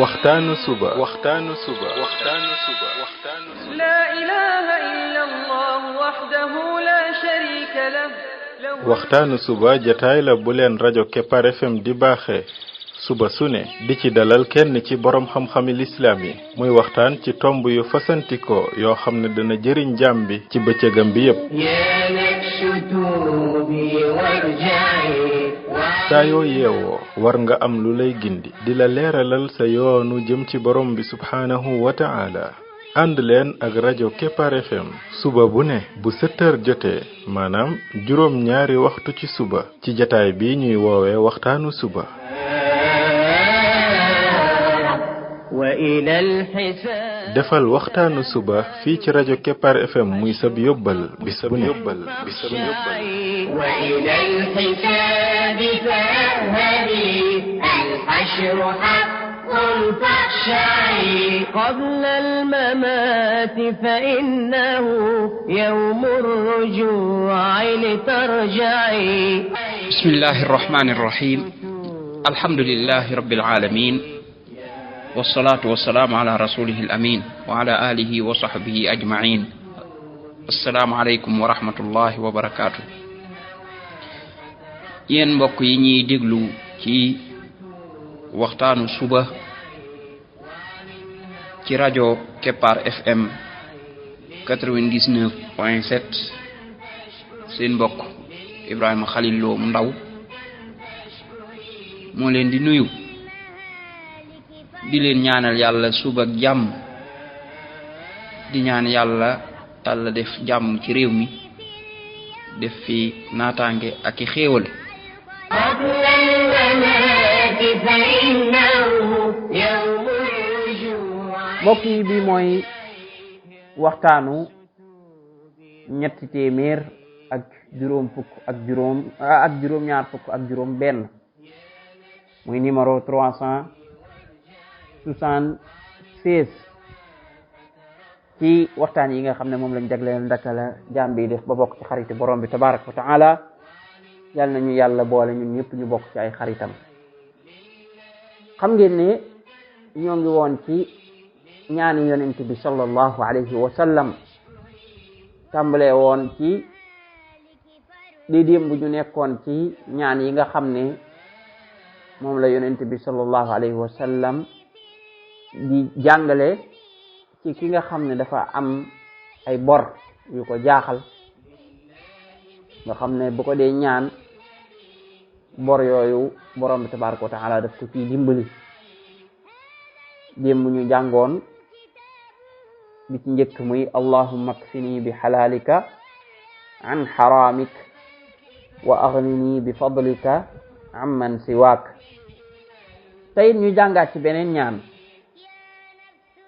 waxtaanu suba لا إله إلا الله وحده لا شريك له waxtaanu suba jataay la bu leen rajo Kepar FM di baaxee suba su ne di ci dalal kenn ci borom xam-xami lislaam yi muy waxtaan ci tomb yu fasantikoo yoo xam ne dana jëriñ jaam bi ci bëccëgam bi yépp saa yoo yeewoo war nga am lu lay gindi di la leeralal sa yoonu jëm ci borom bi subhaanahu wa ta'ala ànd leen ak rajo Kepar FM suba bu ne bu 7h jotee maanaam juróom ñaari waxtu ci suba ci jataay bi ñuy woowee waxtaanu suba defal waxtaanu suba fii ci rajo Kepar FM muy sab yóbbal bis bu ne قبل الممات فإنه يوم الرجوع لترجعي بسم الله الرحمن الرحيم الحمد لله رب العالمين والصلاة والسلام على رسوله الأمين وعلى آله وصحبه أجمعين السلام عليكم ورحمة الله وبركاته yéen mbokk yi ñuy déglu ci waxtaanu suba ci rajo Kepar FM 99.7 seen mbokk Ibrahima Khalil Lo mu ndaw moo leen di nuyu di leen ñaanal yàlla suba ak jàmm di ñaan yàlla Yàlla def jàmm ci réew mi def fi naataange ak i xéewal mbokk yi bi mooy waxtaanu ñetti téeméer ak juróom fukk ak juróom ñaar fukk ak juróom benn muy numéro 376 ci waxtaan yi nga xam ne moom lañ jagleel ndaka la jaam bi def ba bokk ci xariti borom bi tabaraka wa taala yal nañu yàlla boole ñun ñëpp ñu bokk ci ay xaritam xam ngeen ne ñoo ngi woon ci ñaani yonent bi sallallahu alayhi wa sallam tàmbalee woon ci di démb ñu nekkoon ci ñaan yi nga xam ne moom la yonent bi sallallahu alayhi wa sallam di jàngale ci ki nga xam ne dafa am ay bor yu ko jaaxal nga xam ne bu ko dee ñaan bor yooyu borom bi tabaraka wa taala daf ko ciy dimbali démb ñu jàngoon bi ci njëkk muy allahumma kfini bi halalika an haramik wa aghnini bi fadlika amman siwaak tey ñu jàngaat ci beneen ñaan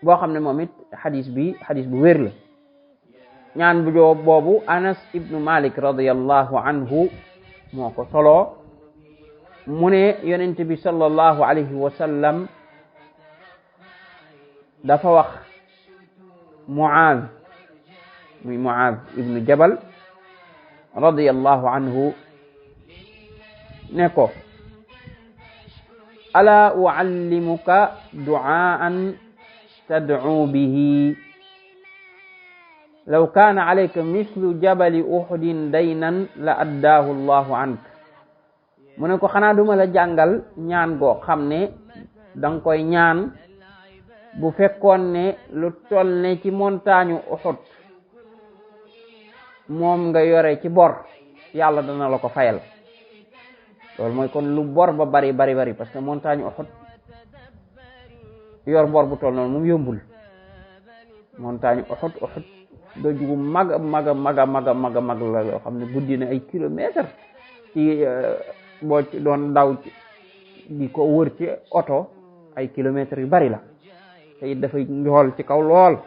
boo xam ne moom it xadis bu wér la ñaan bu joo boobu Anas ibnu Malik radiyallahu anhu moo ko solo mu ne yonent bi sallallahu alayhi wa sallam dafa wax Muaaz ibnu Jabal radiyallahu anhu ne ko ala uallimuka du'aan tad'u bihi law kaana alayka mislu jabali uhudin daynan la addaahu allahu ank mu ne ko xanaa duma la jàngal ñaan goo xam ne danga koy ñaan bu fekkoon ne lu toll ne ci montagne Uhud moom nga yore ci bor yàlla dana la ko fayal loolu mooy kon lu bor ba bari parce que montagne Uhud yor bor bu toll noonu moom yombul montagne Uhud doj gu mag la loo xam ne guddi na ay kilomètres ci boo ci doon daw di ko wër ci oto ay kilomètres yu bari la te it dafay njool ci kaw lool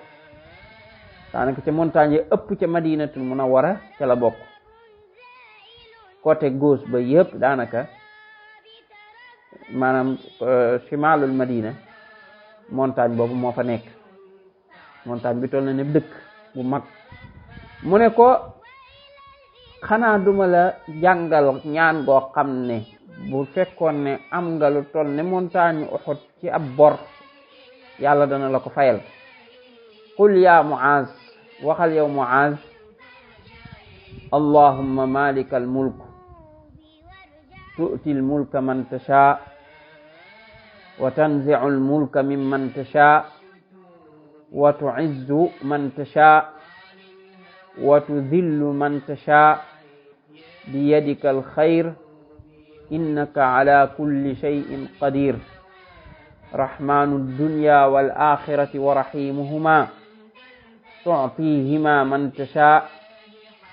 daanaka ca montagne yi ëpp ca Madinatul Munawwara ca la bokk côté gauche ba yëpp daanaka maanaam shimalul Madina montagne boobu moo fa nekk montagne bi toll na ne dëkk bu mag mu ne ko xanaa duma la jàngal ñaan goo xam ne bu fekkoon ne am nga lu toll ne montagne Uhud ci ab bor yàlla dana la ko fayal. qul ya Muaz, waxal yow Muaz, allahumma malikal mulk tu'til mulka man tasha wa tanzi'ul mulka mimman tasha wa tu'izzu man tasha wa tudhillu man tasha biyadikal khayr innaka ala kulli shay'in qadir. rahmanud dunya wal akhirati wa rahimuhuma tu'tihima man tasha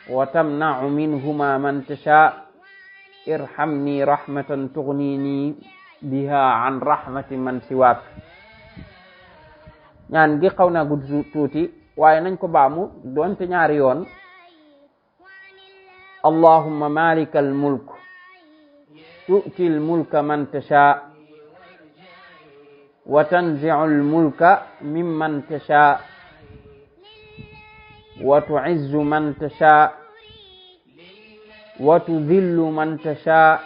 wa tamna'u minhuma man tasha irhamni rahmatan tughnini biha an rahmati man siwaak. ñaan gi xaw naa gudd tuuti waaye nañ ko baamu doonte ñaari yoon. allahumma malikal mulk tu'til mulka man tasha wa tanzi'ul mulka mimman tasha wa tu'izzu man tasha wa tudhillu man tasha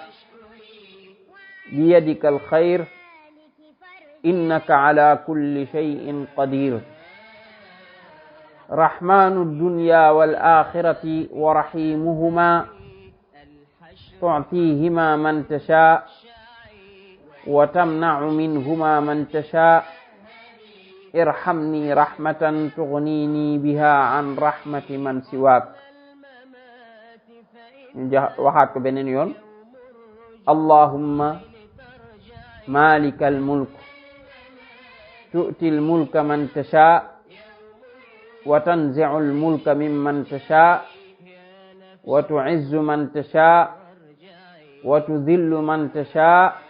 biyadikal khayr innaka ala kulli shay'in qadir. rahmanud dunya wal akhirati wa rahimuhuma tu'tihima man tasha wa tamna'u minhuma man tasha irhamni rahmatan tughnini biha an rahmati man siwaak. waxaat ko beneen yoon. allahumma malikal mulk tu'til mulka man tasha wa tanzi'ul mulka mimman tasha wa tu'izzu man tasha wa tudhillu man tasha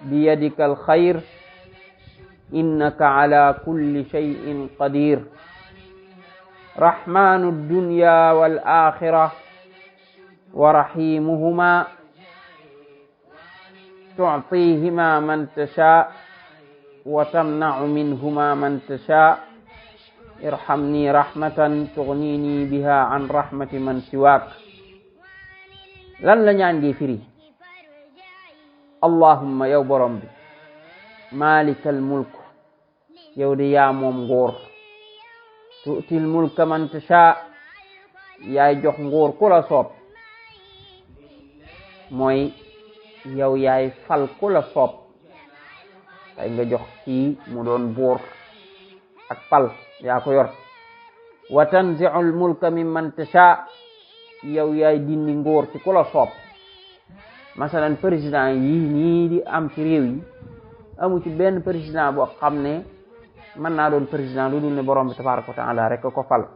biyadikal khayr innaka ala kulli shay'in qadir. rahmanud dunya wal akhirah wa rahimuhuma tu'tihima man tasha wa tamna'u minhuma man tasha irhamni rahmatan tughnini biha an rahmati man siwaak. lan la ñaan gi firi? allahumma yow borom bi, malikal mulk yow de yaa moom nguur, tu'til mulka man tasha yaay jox nguur ku la soob, mooy yow yaay fal ku la soob. tay nga jox kii mu doon buur ak fal yaa ko yor. wa tanzi'ul mulka mimman tasha yow yaay dindi nguur ci ku la soob. masalan président yi nii di am ci réew yi amu ci benn président boo xam ne mën naa doon président lu dul ne borom bi tabaraka wa taala rek ko fal.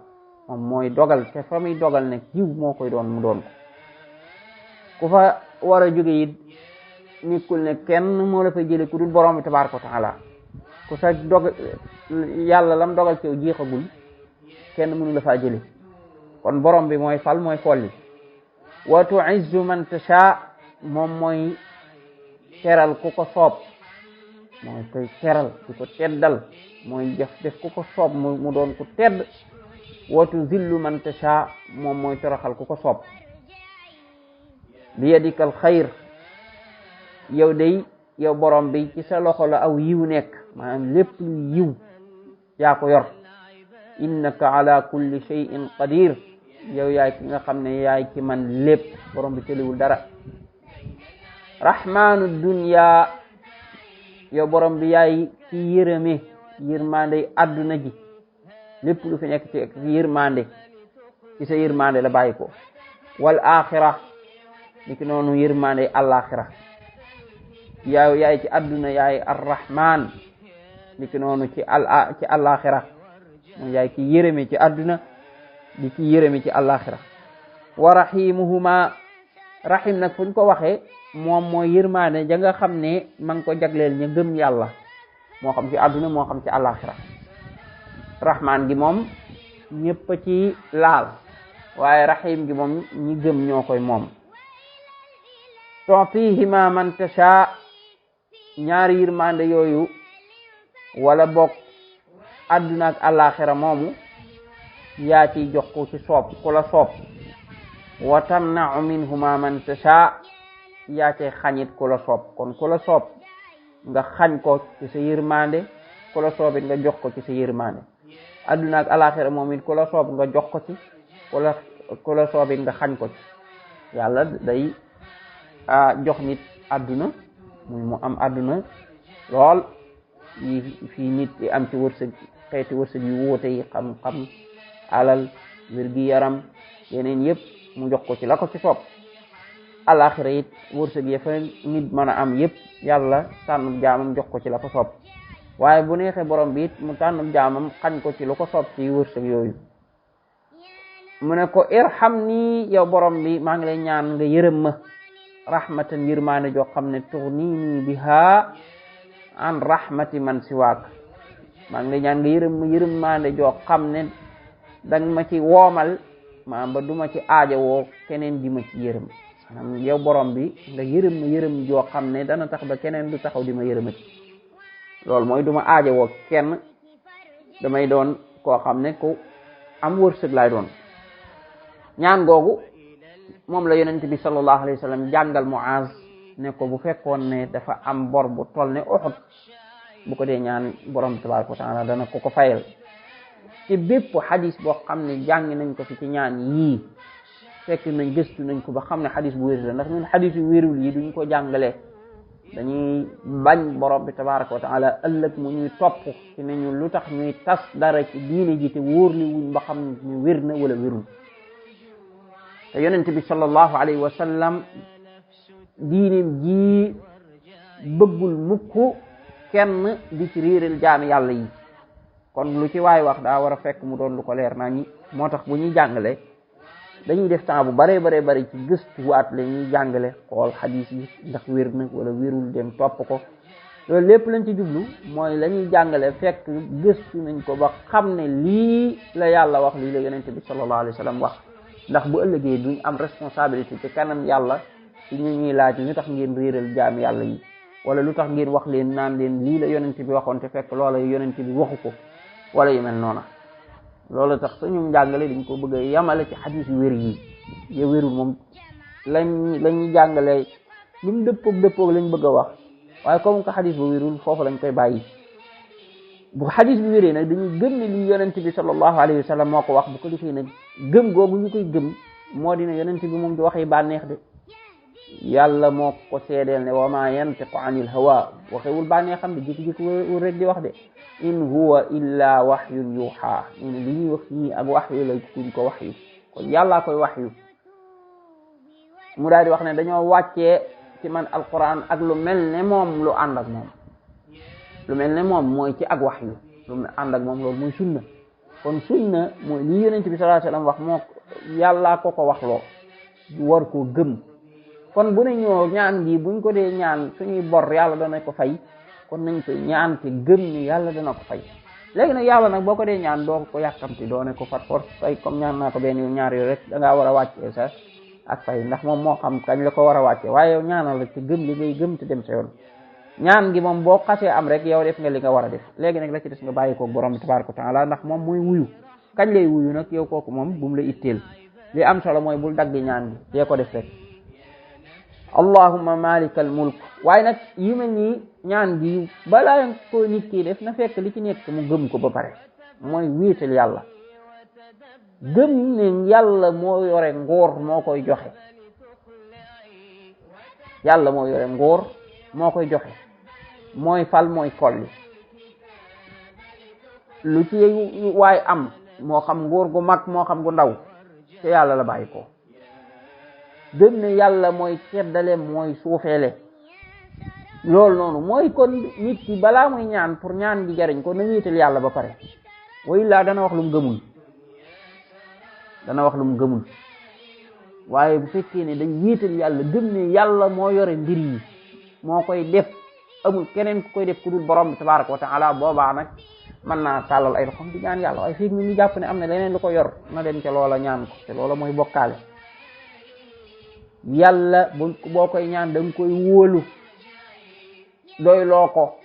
moom mooy dogal te fa muy dogal ne jiw moo koy doon mu doon ko. ku fa war a jóge it nekkul ne kenn moo la fay jële ku dul borom bi tabaraka wa taala. ku sa yàlla lam dogal ci yow jeexagul kenn mënu la faa jële. kon borom bi mooy fal mooy folli. wa tu'izzu man tasha moom mooy teral ku ko soob, mooy koy teral di ko teddal, mooy def ku ko soob mu doon ku tedd. wa tudhillu man tasha moom mooy toroxal ku ko soob. bi yadikal xayr yow day yow borom bi ci sa loxo la aw yiw nekk, maanaam lépp lu yiw yaa ko yor. innaka ala kulli shay'in qadir yow yaay ki nga xam ne yaay ki man lépp, borom bi tëliwul dara. rahmanud dunya yow borom bi yaay ki yërëme, yërmande adduna ji, lépp lu fi nekk ci yërmande ci sa yërmande la bàyyi ko. wal axira niki noonu yërmande alaxira yow yaay ci adduna yaay arrahman, niki noonu ci alaxira moom yaay ki yërëme ci adduna di ki yërëme ci alaxira. wa rahimuhuma rahim nag fuñ ko waxee moom mooy yërmande ja nga xam ne ma ngi ko jagleel ña gëm yàlla, moo xam ci adduna moo xam ci alaxira. rahman gi moom ñëpp ci laal, waaye rahim gi moom ñi gëm ñoo koy moom. tu'tihima man tasha ñaari yërmande yooyu wala bokk adduna ak alaxira moomu yaa ciy jox ko ci soob ku la soob. wa tamna'u minhuma man tasha yaa cay xañit ku la soob. kon ku la soob nga xañ ko ci sa yërmande ku la soobit nga jox ko ci sa yërmaane adduna ak alaxira moom it ku la soob nga jox ko ci ku la soobit nga xañ ko ci yàlla day jox nit adduna mu am adduna lool yi fii nit di am ci wërsëg xeeti wërsëg yu wuute yi xam-xam alal wér-gi-yaram yeneen yëpp mu jox ko ci la ko ci soob alaxira it wërsëg ya fa nit mën a am yëpp yàlla tànnub jaamam jox ko ci la ko soob waaye bu neexee borom bi it mu tànnub jaamam xañ ko ci lu ko soob ci wërsëg yooyu mu ne ko irham nii yow borom bi maa ngi lay ñaan nga yërëm ma rahmatan yërmaane joo xam ne tughnini biha an rahmati man siwaak maa ngi lay ñaan nga yërmaande joo xam ne dang ma ci woomal maa ba duma ci aajowoo keneen di ma ci yërëm maanaam yow borom bi nga yërëm joo xam ne dana tax ba keneen du taxaw di ma yërëmati loolu mooy duma aajowoo kenn damay doon koo xam ne ku am wërsëg laay doon ñaan googu moom la yonent bi sallallahu alayhi wa sallam jàngal Muaz ne ko bu fekkoon ne dafa am bor bu toll ne Uhud bu ko dee ñaan borom tabaraka wa taala dana ko fayal ci bépp xadis boo xam ne jàng nañ ko fi ci ñaan yii fekk nañ gëstu nañ ko ba xam ne xadis bu wér la ndax ñun xadis yu wérul yi duñ ko jàngale dañuy bañ borom bi tabaraka wa taala ëllëg mu ñuy topp ci ne ñu lu tax ñuy tas dara ci diine ji te wóor li wuñ ba xam ne wér na wala wérul te yonent bi sallallahu alayhi wa sallam diineem ji bëggul mukk kenn di ci réeral jaami yàlla yi kon lu ci waay wax daa war a fekk mu doon lu ko leer naa ñi moo tax bu ñuy jàngale dañuy def temps bu bare ci gëstuwaat la ñuy jàngale xool xadiis yi ndax wér na wala wérul dem topp ko loolu lépp lañ ci jublu mooy la ñuy jàngale fekk gëstu nañ ko ba xam ne lii la yàlla wax lii la yonent bi sallallahu alayhi wa sallam wax ndax bu ëllëgee duñ am responsabilité ci kanam yàlla ci ñu ñuy laaj lu tax ngeen réeral jaam yàlla yi wala lu tax ngeen wax leen naan leen lii la yonent bi waxoon te fekk loola yonent bi waxu ko wala yu mel noona loolu tax suñu jàngale dañ ko bëgg a yamale ci xadis yu wér yi ya wérul moom lañuy jàngale lu mu dëppoog lañ bëgg a wax waaye comme que xadis bu wérul foofu lañ koy bàyyi bu xadis bi wéree nag dañuy gëm ne lii yonent bi sallallahu alayhi wa sallam moo ko wax bu ko defee nag gëm googu ñu koy gëm moo dina yonent bi moom di waxee bànneex de yàlla moo ko seedeel ne wa ma yantiqu anil hawa waxewul bànneexam de jékki-jékki rek di wax de in huwa illa wahyun yuha ñu ne li ñuy wax nii ak waxyu la kuñ ko waxyu kon yàllaa koy waxyu mu daal di wax ne dañoo wàccee ci man alquran ak lu mel ne moom lu ànd ak moom lu mel ne moom mooy ci ak waxyu lu ànd ak moom loolu mooy sunna kon sunna mooy li yonent bi sallallahu alayhi wasallam wax moo yàllaa ko wax loo war koo gëm kon bu ne ñoo ñaan gi buñ ko dee ñaan suñuy bor yàlla dana ko fay kon nañ ko ñaan te gëm ni yàlla dana ko fay léegi nag yàlla nag boo ko dee ñaan doo ko yàkkamti doo ne ko fat force fay comme ñaan naa ko benn ñaar yooyu rek da ngaa war a wàccee sa ak fay ndax moom moo xam kañ la ko war a wàccee waaye yow ñaanal rek te gëm li ngay gëm te dem sa yoon ñaan gi moom boo xasee am rek yow def nga li nga war a def léegi nag la ci des nga bàyyi ko borom bi tabaraka wa taala ndax moom mooy wuyu kañ lay wuyu nag yow kooku moom bu mu la itteel li am solo mooy bul dagg ñaan gi dee ko def rek allahumma malikal mulk waaye nag yu mel nii ñaan gi balaa ko nit ki def na fekk li ci nekk mu gëm ko ba pare mooy wéetal yàlla gëm ne yàlla moo yore nguur moo koy joxe yàlla moo yore nguur moo koy joxe mooy fal mooy folli lu ci waay am moo xam nguur gu mag moo xam gu ndaw te yàlla la bàyyi ko gëm ne yàlla mooy teddale mooy suufeele loolu noonu mooy kon nit ki balaa muy ñaan pour ñaan gi jariñ ko na wéetal yàlla ba pare way laa dana wax lu mu gëmul waaye bu fekkee ne dañ wéetal yàlla gëm ne yàlla moo yore mbir yi moo koy def amul keneen ku koy def ku dul borom bi tabaraka wa taala boobaa nag mën naa tàllal ay loxoom di ñaan yàlla waaye fii ñu ngi jàpp ne am na leneen lu ko yor na dem ca loola ñaan ko te loola mooy bokkaale yàlla boo koy ñaan da nga koy wóolu doy loo ko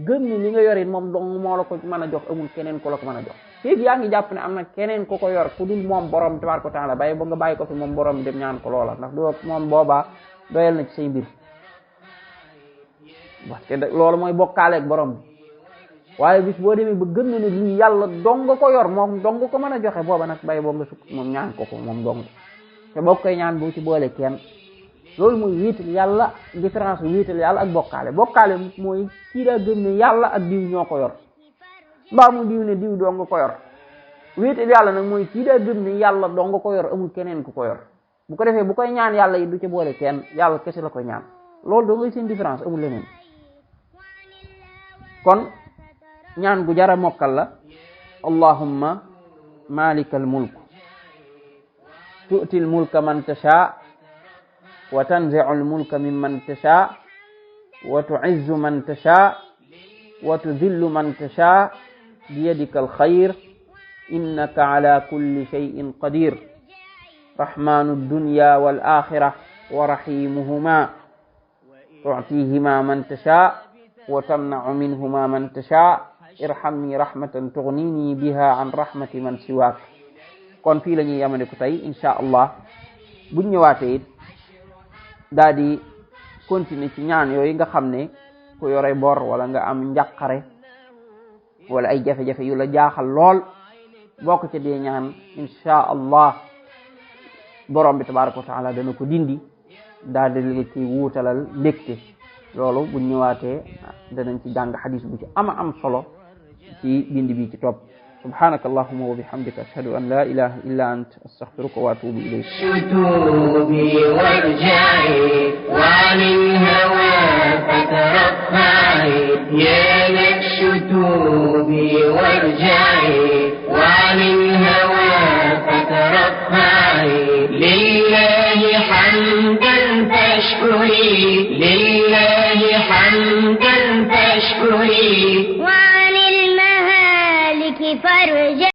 gëm ni li nga yorit moom dong moo la ko mën a jox amul keneen ku la ko mën a jox fii yaa ngi jàpp ne am na keneen ku ko yor ku dul moom borom tabaraka wa taala bàyyi ba nga bàyyi ko fi moom borom dem ñaan ko loola ndax du moom boobaa doyal na ci say mbir parce que loolu mooy bokkaale ak borom bi waaye bis boo demee ba gëm na ne lii yàlla dong ko yor moom dong ko mën a joxe booba nag bay boo nga sukk moom ñaan ko moom dong te boo koy ñaan boo ci boole kenn loolu mooy wéetal yàlla différence wéetal yàlla ak bokkaale mooy kii daa gëm ne yàlla ak diw ñoo ko yor mbaa mu diw ne diw dong ko yor wéetal yàlla nag mooy kii daa gëm ne yàlla dong ko yor amul keneen ku ko yor bu ko defee bu koy ñaan yàlla yi du ci boole kenn yàlla kese la koy ñaan loolu doo ngay seen différence amul leneen kon ñaan gu jara mokkal la allahumma malikal mulk tu'til mulka man tasha wa tanzi'ul mulka mimman tasha wa tu'izzu man tasha wa tudhillu man tasha biyadikal khayr innaka ala kulli shay'in qadir rahmanud dunya wal akhirah wa rahimuhuma tu'tihima man tasha wa tamna'u minhuma man tasha irhamni rahmatan tughnini biha an rahmati man siwaak kon fii la ñuy yamane ko tey insha allah buñ ñëwaatee it daal di continuer ci ñaan yooyu nga xam ne ku yore bor wala nga am njàqare wala ay jafe-jafe yu la jaaxal lool boo ko ca dee ñaan insha allah borom bi tabaraka wa taala dana ko dindi daal di la ci wuutalal mbégte loolu buñ ñëwaatee danañ ci jàng xadis bu ci am solo ci bind bi ci topp subhanaka allahumma wa bihamdika ashhadu an la ilaha illa ant astaghfiruka wa atubu ilayk شتوبي وارجعي وعن الهوى فترفعي يا لك شتوبي وارجعي وعن الهوى فترفعي لله حمدا فاشكري لله حمدا فاشكري وعن المهالك فرجا